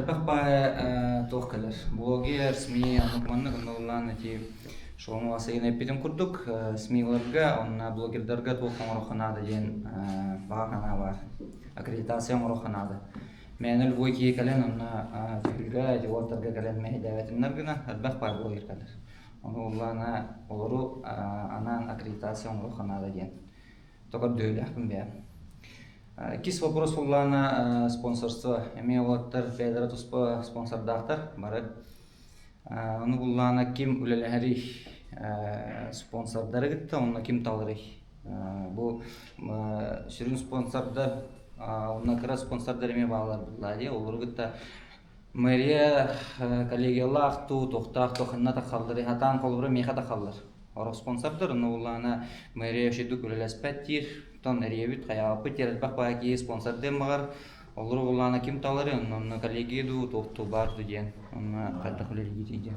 Элбэх баайа туох кэлэр. Блогер, СМИ, оннук маннык оннулаан ити Шломо Васыйын эппитин курдук СМИларга уонна блогердарга туох оҥоруохха наада диэн баҕа санаа баар. Аккредитация оҥоруохха наада. Мээнэ любой киһи кэлэн онно түһүлгэ, дебаттарга кэлэн мэһэйдээбэтиннэр гына элбэх баар блогер кэлэр. Ону улаана олору анаан аккредитация оҥоруохха наада диэн Токордүүлээхпин бэйэм. Иккис вопрос буллаана спонсорство. Эмиэ уолаттар бэйэлэрэ туспа спонсордаахтар бары. Ону буллаана ким үлэлэһэрий спонсордары кытта онно ким таларый? Бу сүрүн спонсордар онно кыра спонсордар эмиэ бааллар буллаа дии. Олору кытта мэрия коллегиялаах туу, туохтаах туу ханна тахалларый, хатаан холобура миэхэ тахаллар. Орох спонсордар, онно буллаана мэрия үчүгдүк үлэлэспэт диир, оттон эрийэбит, хайаабыппыт диир элбэх баҕа киһи спонсордыан баҕар, олору буллаана ким таларый, онно онно коллегия дуу, туох дуу баар дуу диэн, онно хайдах үлэлиигитий диэн.